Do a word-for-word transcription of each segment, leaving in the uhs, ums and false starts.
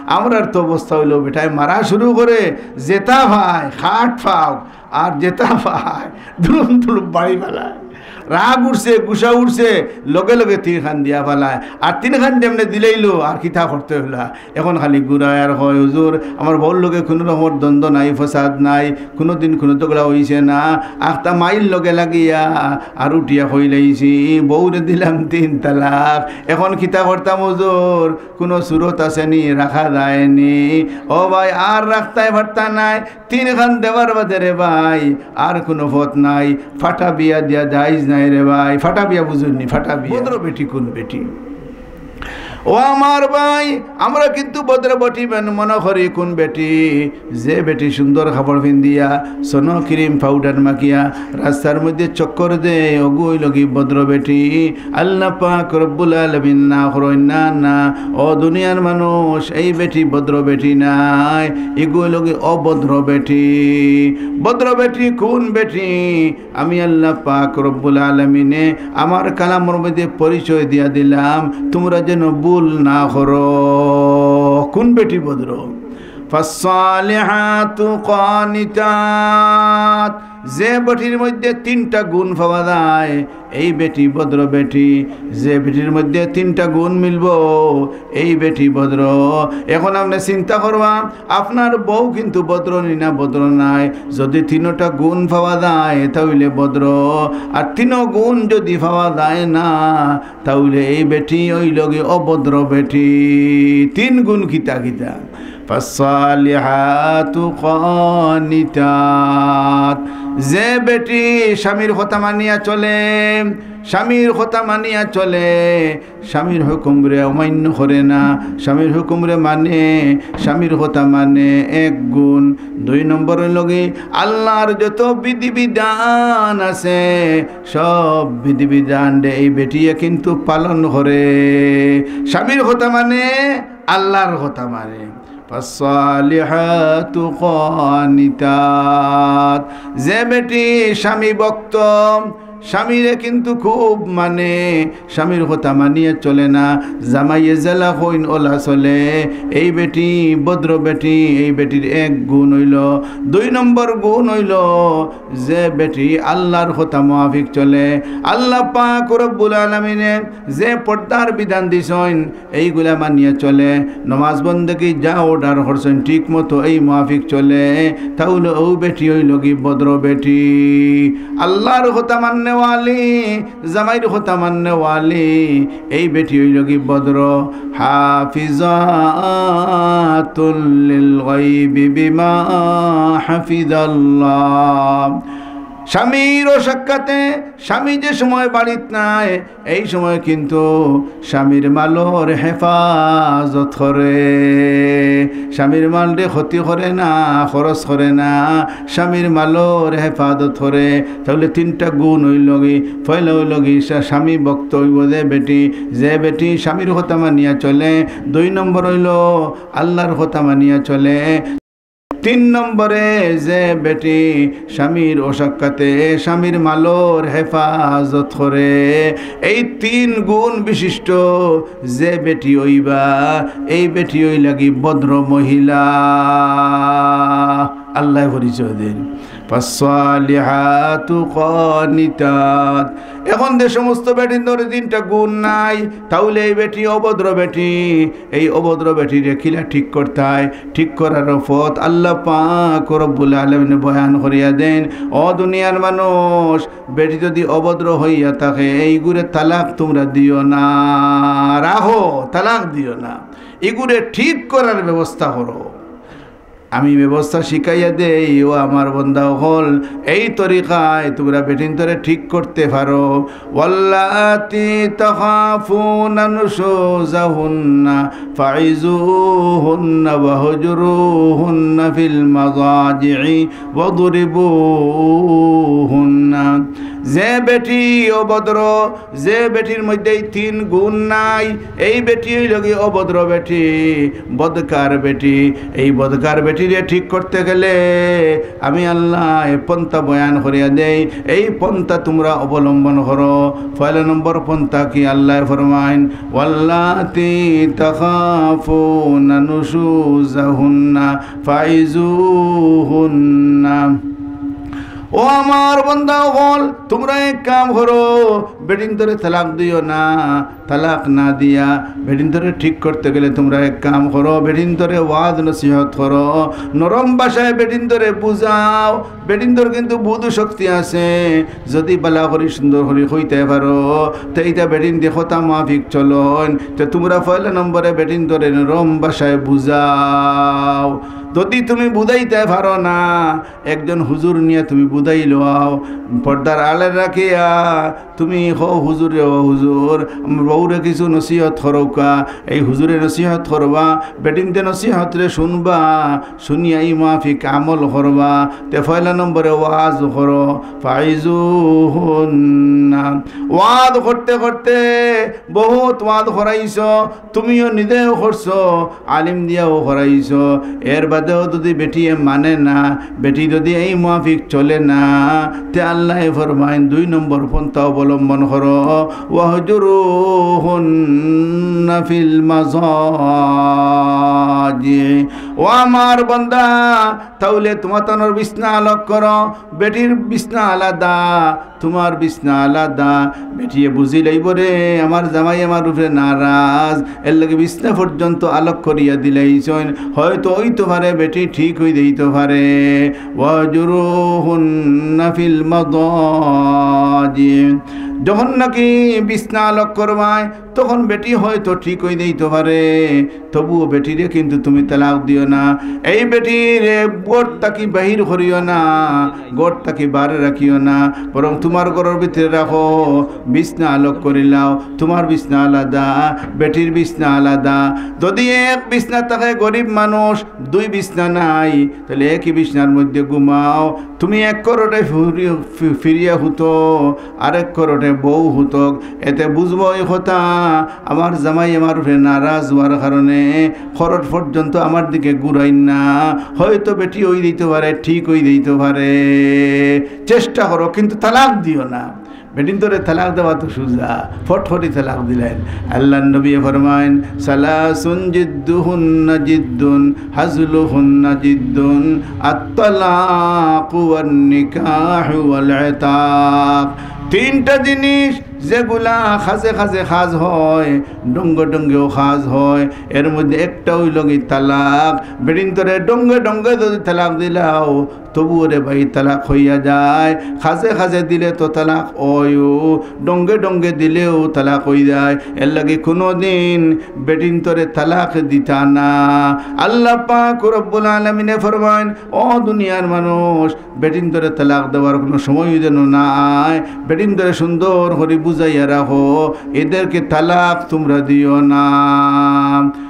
আমরার তো অবস্থা অইলো, বেটায় মারা শুরু করে, যেতা পায় খাট পাও, আর যেতা পায় দুরুম দুরুম বাড়ি ফালায়। রাগ উঠছে, গুসা উঠছে, লগে লগে তিনখান দিয়া ফালায়। আর তিনখান যেমনে দিলাইলো, আর কিতা করতে অইলা? এখন খালি ঘুরায় আর কয়, "হুজুর, আমার বউর লগে কুনু রকমর দ্বন্দ্ব নাই, ফসাদ নাই, কুনুদিন কুনু ঝগড়া অইছে না, আখতা মাইর লগে লাগিয়া আর উঠিয়া কইলাইছি, বউরে দিলাম তিন তালাক, এখন কিতা করতাম হুজুর? কুনু সুরত আছে নি, রাখা যায় নি।" ও ভাই, আর রাখতায় পারতা নায়, তিনখান দেওয়ার বাদে রে ভাই, আর কুনু পথ নাই। ফাটা বিয়া দিয়া জায়েজ নাই রে ভাই। ফাটা বিয়া বুঝইন নি? ফাটা বিয়া। ভদ্র বেটি কুন বেটি? ও আমার ভাই, আমরা কিন্তু ভদ্র বেটি মনে করি কুন বেটি? যে বেটি সুন্দর কাপড় পিন্দিয়া, sun cream powder মাখিয়া রাস্তার মধ্যে চক্কর দেয়, অগু অইলোগি ভদ্র বেটি। আল্লাহ পাক রব্বুল আলামিন না করইন না, না। ও দুনিয়ার মানুষ, এই বেটি ভদ্র বেটি নায়, ইগু অইলোগি অভদ্র বেটি। ভদ্র বেটি কুন বেটি? আমি আল্লাহ পাক রব্বুল আলামিনে আমার কালামর মধ্যে পরিচয় দিয়া দিলাম, তুমরা যেন ভুল না করো। কুন বেটি ভদ্র? ফাসসালিহাতু কানিতাত, যে বেটির মধ্যে তিনটা গুণ পাওয়া যায়, এই বেটি ভদ্র বেটি। যে বেটির মধ্যে তিনটা গুণ মিলবো, এই বেটি ভদ্র। এখন আপনে চিন্তা করবা, আপনার বউ কিন্তু ভদ্র নি না ভদ্র নায়। যদি তিনোটা গুণ পাওয়া যায়, তাইলে ভদ্র। আর তিনো গুণ যদি পাওয়া যায় না, তাইলে এই বেটি অইলোগি অভদ্র বেটি। তিন গুণ কিতা কিতা? ফাসসালিহাতু কানিতাত, যে বেটি স্বামীর কথা মানিয়া চলে, স্বামীর কথা মানিয়া চলে, স্বামীর হুকুমরে অমান্য করে না, স্বামীর হুকুমরে মানে, স্বামীর কথা মানে, এক গুণ। দুই নম্বর অইলোগি আল্লাহর যত বিধিবিধান আছে, সব বিধিবিধানরে এই বেটিয়ে কিন্তু পালন করে। স্বামীর কথা মানে, আল্লাহর কথা মানে। ফাসসালিহাতু কানিতাত, যে বেটি স্বামী ভক্ত, স্বামীরে কিন্তু খুব মানে, স্বামীর কথা মানিয়া চলে না, জামাইয়ে যেলা কইন ওলা চলে, এই বেটি ভদ্র বেটি। এই বেটির এক গুণ অইলো। দুই নম্বর গুণ অইলো, যে বেটি আল্লাহর কথা মুআফিক চলে, আল্লাহ পাক রব্বুল আলামিনে যে পর্দার বিধান দিছইন, এইগুলা মানিয়া চলে, নমাজ বন্দেগি যা order করছইন ঠিক মতো এই মুআফিক চলে, তাইলে অউ বেটি অইলোগি ভদ্র বেটি। আল্লাহর কথা মাননেওয়ালি, জামাইর কথা মাননেওয়ালি, এই বেটি অইলোগি ভদ্র। হাফিজাতুল লিল গায়বি বিমা হাফিজাল্লাহ। স্বামীর অসাক্ষাতে, স্বামী যে সময় বাড়িত নাই, এই সময় কিন্তু স্বামীর মালর হেফাজত করে, স্বামীর মালরে ক্ষতি করে না, খরচ করে না, স্বামীর মালর হেফাজত করে। তাইলে তিনটা গুণ অইলোগি। পয়লা অইলোগি স্বা-, স্বামী ভক্ত অইবো যে বেটি, যে বেটি স্বামীর কথা মানিয়া চলে। দুই নম্বর অইলো আল্লাহর কথা মানিয়া চলে। তিন নম্বরে যে বেটি স্বামীর অসাক্ষাতে স্বামীর মালর হেফাজত করে, এই তিন গুণ বিশিষ্ট যে বেটি অইবা, এই বেটি অইলাগি ভদ্র মহিলা। আল্লায় পরিচয় দেইন, ফাসসালিহাতু কানিতাত। এখন যে সমস্ত বেটিন্তর তিনটা গুণ নাই, তাইলে এই বেটি অভদ্র বেটি। এই অভদ্র বেটিরে কিলা ঠিক করতায়? ঠিক করার পথ আল্লাহ পাক রব্বুল আলামিনে বয়ান করিয়া দেইন। ও দুনিয়ার মানুষ, বেটি যদি অভদ্র অইয়া থাকে, এইগুরে তালাক তুমরা দিও না, রাখো, তালাক দিও না, ইগুরে ঠিক করার ব্যবস্থা করো। আমি ব্যবস্থা শিখাইয়া দেই, ও আমার বন্দা অকল, এই তরিকায় তুমরা বেটিন্তরে ঠিক করতে পারো। واللاتي تخافون نشوزهن فعظوهن واهجروهن في المضاجع واضربوهن। যে বেটি অভদ্র, যে বেটির মধ্যে এই তিন গুণ নাই, এই বেটি অইলো গি অভদ্র বেটি, বদকার বেটি। এই বদকার বেটিরে ঠিক করতে গেলে আমি আল্লায় পন্থা বয়ান করিয়া দেই, এই পন্থা তুমরা অবলম্বন করো। পয়লা নম্বর পন্থা কি? আল্লায় ফরমাইন, "ওয়াল্লাতি তাখাফুনা নুশুজাহুন্না ফাইজুহুন্না।" ও আমার বান্দা অকল, তুমরা এক কাম করো, বেটিন্তরে তালাক দিও না। তালাক না দিয়া বেটিন্তরে ঠিক করতে গেলে তুমরা এক কাম করো, বেটিন্তরে ওয়াজ নসিহত করো, নরম ভাষায় বেটিন্তরে বুঝাও। বেটিন্তর কিন্তু বুধ শক্তি আছে, যদি বালা করি সুন্দর করি কইতে পারো, তে ইতা বেটিন্তে কথা মাফিক চলইন, তে তুমরা পয়লা নম্বরে বেটিন্তরে নরম ভাষায় বুঝাও। যদি তুমি বুঝাইতে পারো না, একজন হুজুর নিয়া তুমি বুঝাই লও, পর্দার আড়ালে রাখিয়া তুমি কও, "হুজুরে, ও হুজুর, আমার বউরে কিছু নসিহত করউক্কা।" এই হুজুরে নসিহত করবা, বেটিন্তে নসিহতরে শুনবা, শুনিয়া ই মাফিক আমল করবা। তে পয়লা নম্বরে ওয়াজ করো, ফাইজুহুন্না। ওয়াজ করতে করতে বহুত ওয়াজ করাইছো, তুমিও নিজেও করছো, আলিম দিয়াও করাইছো, এর বাদেও যদি বেটিয়ে মানে না, বেটি যদি এই মুয়াফিক চলে না, তে আল্লায় ফরমাইন দুই নম্বর পন্থা অবলম্বন করো, "ওয়াহজুরুহুন্না ফিল মাজাজি।" ও আমার বান্দা, তাইলে তুমাতানর বিছনা আলগ করো, বেটির বিছনা আলাদা, তুমার বিছনা আলাদা। বেটিয়ে বুঝি লাইবো রে, আমার জামাই আমার উপরে নারাজ, এরলাগি বিছনা পর্যন্ত আলগ করিয়া দিলাইছইন। হয়তো অইতো পারে বেটি ঠিক অই যাইতো পারে। ওয়াহজুরুহুন্না ফিল মাদাজি। যখন নাকি বিছনা আলগ করবায়, তখন বেটি হয়তো ঠিক অই যাইতো পারে, তবুও বেটিরে কিন্তু তুমি তালাক দিও না। এই বেটিরে ঘর থাকি বাহির করিও না, ঘর থাকি বারে রাখিও না, বরং তুমার ঘরর ভিতরে রাখো, বিছনা আলগ করিলাও, তুমার বিছনা আলাদা, বেটির বিছনা আলাদা। যদি এক বিছনা থাকে, গরিব মানুষ, দুই বিছনা নাই, তাইলে একই বিছনার মধ্যে ঘুমাও। তুমি এক করটে ফুরি-, ফি-, ফিরিয়া হুতো, আরেক করটে বউ হুতক, এতে বুঝবো এই কথা, আমার জামাই আমার উপরে নারাজ অওয়ার কারণে করট পর্যন্ত আমার দিকে ঘুরাইন না। হয়তো বেটি অই যাইতো পারে, ঠিক অই যাইতো পারে, চেষ্টা করো, কিন্তু তালাক দিও না। বেটিন্তরে তালাক দেওয়া তো সুজা, ফট করি তালাক দিলাইন। আল্লার নবীয়ে ফরমাইন, "সালাসুন জিদ্দুহুন্না জিদ্দুন, হাজলুহুন্না জিদ্দুন, আত-তালাকু ওয়ান নিকাহু ওয়াল ইতাক।" তিনটা জিনিস যেগুলা কাজে কাজে কাজ হয়, ঢঙ্গে ঢঙ্গেও কাজ হয়, এর মধ্যে একটা অইলো গি তালাক। বেটিন্তরে ঢঙ্গে ঢঙ্গে যদি তালাক দিলাও, তবুও রে ভাই তালাক অইয়া যায়। কাজে কাজে দিলে তো তালাক অয়ও, ঢঙ্গে ঢঙ্গে দিলেও তালাক অই যায়। এরলাগি কুনুদিন বেটিন্তরে তালাক দিতা না। আল্লাহ পাক রব্বুল আলামিনে ফরমাইন, ও দুনিয়ার মানুষ, বেটিন্তরে তালাক দেওয়ার কুনু সময় যেন না আয়। বেটিন্তরে সুন্দর করি বুঝাইয়া রাখো, এদেরকে তালাক তুমরা দিও না।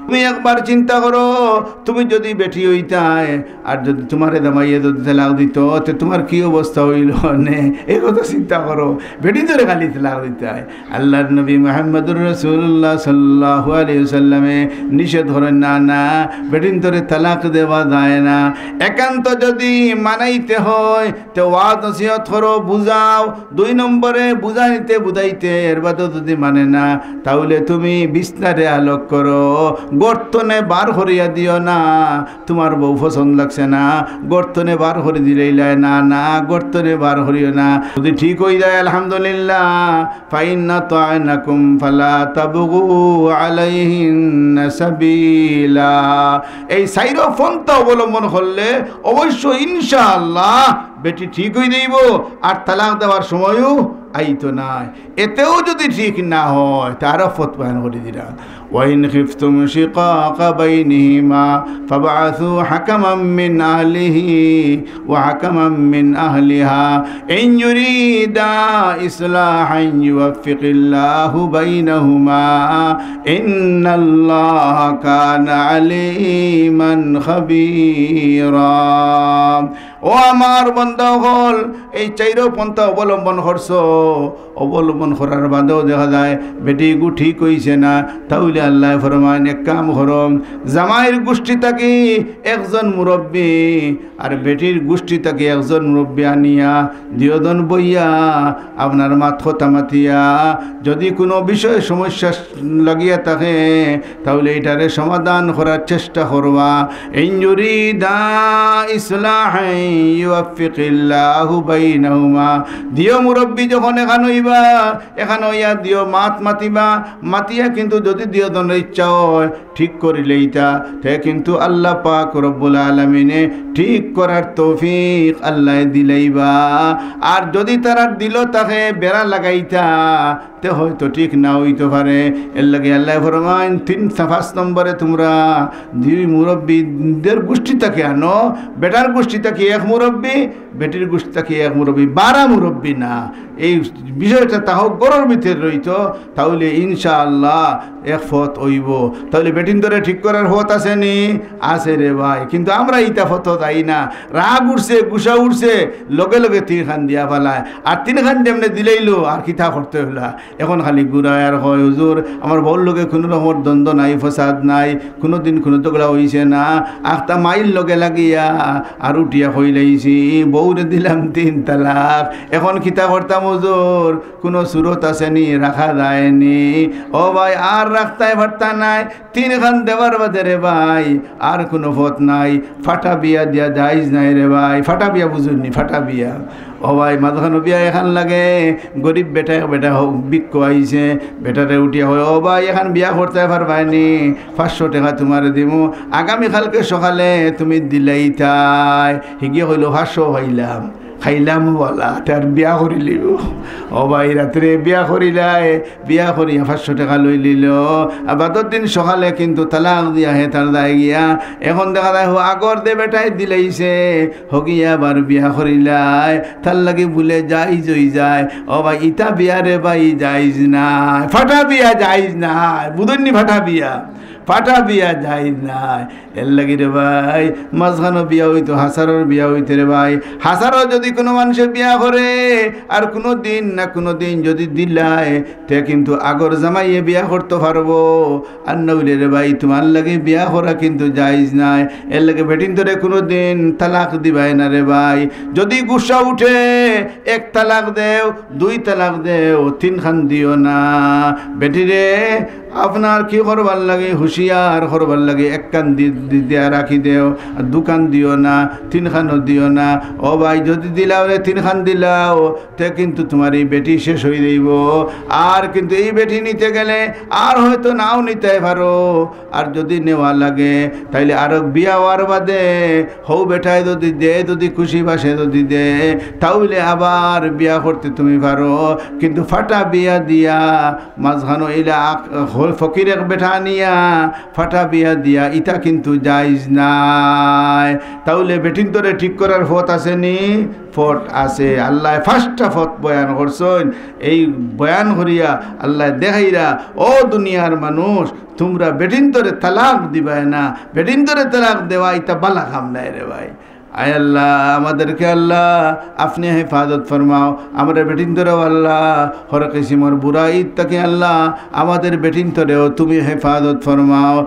তুমি একবার চিন্তা করো, তুমি যদি বেটি অইতায়, আর যদি তুমারে জামাইয়ে যদি তালাক দিতো, তে তুমার কি অবস্থা অইলো নে? এই কথা চিন্তা করো, বেটিন্তরে খালি তালাক দিতায়। আল্লার নবী মুহাম্মদুর রাসূলুল্লাহ সাল্লাল্লাহু আলাইহি ওয়াসাল্লামে নিষেধ করইন, না, না, বেটিন্তরে তালাক দেওয়া যায় না। একান্ত যদি মানাইতে হয়, তে ওয়াজ নসিহত করো, বুঝাও। দুই নম্বরে বুঝাইতে বুঝাইতে এর বাদেও যদি মানে না, তাইলে তুমি বিছনারে আলগ করো, ঘর তনে বার করিয়া দিও না। তুমার বউ পছন্দ লাগছে না, ঘর তনে বার করি দিলাইলায়, না, না, ঘর তনে বার করিও না। যদি ঠিক অই যায়, আলহামদুলিল্লাহ, ফাইন আতানাকুম ফালা তাবগু আলাইহিন্না সাবিলা। এই চাইরো পন্থা অবলম্বন করলে অবশ্য ইনশাআল্লাহ বেটি ঠিক অই যাইবো, আর তালাক দেওয়ার সময়ও আইতো নায়। এতেও যদি ঠিক না হয়, তে আরো পথ বয়ান করি দিলাম। وإن خفتم شقاق بينهما فابعثوا حكما من أهله وحكما من أهلها إن يريدا إصلاحا يوفق الله بينهما إن الله كان عليما خبيرا। ও আমার বন্দা অকল, এই চাইরো পন্থা অবলম্বন করছো, অবলম্বন করার বাদেও দেখা যায় বেটিগু ঠিক অইছে না, তাইলে আল্লায় ফরমাইন, এক কাম করো, জামাইর গুষ্টি থাকি একজন মুরব্বি আর বেটির গুষ্টি থাকি একজন মুরব্বি আনিয়া দিওজন বইয়া আপনার মাত কথা মাতিয়া, যদি কুনু বিষয় সমস্যা লাগিয়া থাকে, তাইলে ইটারে সমাধান করার চেষ্টা করবা। ইন ইউরিদা ইসলাহান ইউওয়াফফিকিল্লাহু বাইনাহুমা। দিও মুরব্বি যখন একখান অইবা, একখান অইয়া দিও মাত মাতিবা, মাতিয়া কিন্তু যদি দিওজনর ইচ্ছা অয় ঠিক করিলাইতা, তে কিন্তু আল্লাহ পাক রব্বুল আলামিনে ঠিক করার তৌফিক আল্লায় দিলাইবা। আর যদি তারার দিলো থাকে বেড়া লাগাইতা, তে হয়তো ঠিক না অইতো পারে। এরলাগি আল্লায় ফরমাইন, তিন, পাঁচ নম্বরে তুমরা দুই মুরব্বিদের গুষ্টি থাকি আনো, বেটার গুষ্টি থাকি এক মুরব্বি, বেটির গুষ্টি থাকি এক মুরব্বি, বারা মুরব্বি না। এই বিষয়টা তাহো ঘরর ভিতরে রইতো, তাইলে ইনশাআল্লাহ এক পথ অইবো। তাইলে বেটিন্তরে ঠিক করার পথ আছে নি? আছে রে ভাই, কিন্তু আমরা ইতা পথো যাই না। রাগ উঠছে, গুসা উঠছে, লগে লগে তিনখান দিয়া ফালায়। আর তিনখান যেমনে দিলাইলো, আর কিতা করতে অইলা? এখন খালি ঘুরায় আর কয়, "হুজুর, আমার বউর লগে কুনু রকমর দ্বন্দ্ব নাই, ফসাদ নাই, কুনুদিন কুনু ঝগড়া অইছে না, আখতা মাইর লগে লাগিয়া আর উঠিয়া কইলাইছি, বউরে দিলাম তিন তালাক, এখন কিতা করতাম হুজুর? কুনু সুরত আছে নি, রাখা যায় নি।" ও ভাই, আর রাখতায় পারতা নায়, তিনখান দেওয়ার বাদে রে ভাই, আর কুনু পথ নাই। ফাটা বিয়া দিয়া জাইজ নাই রে ভাই, ফাটা বিয়া বুঝইন নি, ফাটা বিয়া। ও ভাই, মাঝখানো বিয়া একখান লাগে, গরিব বেটা, এক বেটা ভিক্ষু আইছে, বেটারে উঠিয়া কয়, "ও ভাই, একখান বিয়া করতায় পারবায় নি, পাঁচশো টেকা তুমারে দিমু, আগামী কালকে সকালে তুমি দিলাইতায়।" হিগিয়ে কইলো, "পাঁচশো পাইলাম, খাইলাম বালা, তে আর বিয়া করিলিবো।" ও ভাই, রাত্রে বিয়া করিলায়, বিয়া করিয়া পাঁচশো টেকা লইলিলো, আর বাদর দিন সকালে কিন্তু তালাক দিয়া হে তার যায় গিয়া। এখন দেখা যায়, হো আগর দে বেটায় দিলাইছে, হগিয়া আবার বিয়া করিলায়, তার লাগি বুলে জাইজ অইযায়। ও ভাই, ইতা বিয়া রে ভাই জাইজ নায়, ফাটা বিয়া জাইজ নায়, বুঝইন নি, ফাটা বিয়া, ফাটা বিয়া জাইজ নায়। এরলাগি রে ভাই, মাঝখানো বিয়া অইতো, হাছারর বিয়া অইতো রে ভাই। হাছারর যদি কুনু মানষে বিয়া করে, আর কুনুদিন না কুনুদিন যদি দিলায়, তে কিন্তু আগর জামাইয়ে বিয়া করতো পারবো। আর নাইলে রে ভাই, তুমার লাগি বিয়া করা কিন্তু জাইজ নায়। এরলাগি বেটিন্তরে কুনুদিন তালাক দিবায় না রে ভাই। যদি গুসা উঠে, এক তালাক দেও, দুই তালাক দেও, তিনখান দিও না। বেটিরে, আপনার কি করবার লাগি, হুঁশিয়ার করবার লাগি, একখান দি-, দি-, দিয়া রাখি দেও, আর দুখান দিও না, তিনখানও দিও না। ও ভাই, যদি দিলাও রে, তিনখান দিলাও, তে কিন্তু তুমার ই বেটি শেষ অইযাইবো। আর কিন্তু ই বেটি নিতে গেলে আর হয়তো নাও নিতায় পারো। আর যদি নেওয়া লাগে, তাইলে আরক বিয়া অওয়ার বাদে হউ বেটায় যদি দে, যদি খুশি বাসে যদি দে, তাইলে আবার বিয়া করতে তুমি পারো। কিন্তু ফাটা বিয়া দিয়া, মাঝখানো ইলা আক-, হ-, ফকির এক বেটা আনিয়া ফাটা বিয়া দিয়া, ইতা কিন্তু জাইজ নায়। তাইলে বেটিন্তরে ঠিক করার পথ আছে নি? পথ আছে। আল্লায় পাঁচটা পথ বয়ান করছইন। এই বয়ান করিয়া আল্লায় দেখাইরা, ও দুনিয়ার মানুষ, তুমরা বেটিন্তরে তালাক দিবায় না। বেটিন্তরে তালাক দেওয়া ইতা বালা কাম নায় রে ভাই। আয় আল্লাহ, আমাদেরকে আল্লাহ আপনি হেফাজত ফরমাও। আমরা বেটিন্তরেও আল্লাহ হর কিসিমর বুরাইত থাকি আল্লাহ আমাদের বেটিন্তরেও তুমি হেফাজত ফরমাও।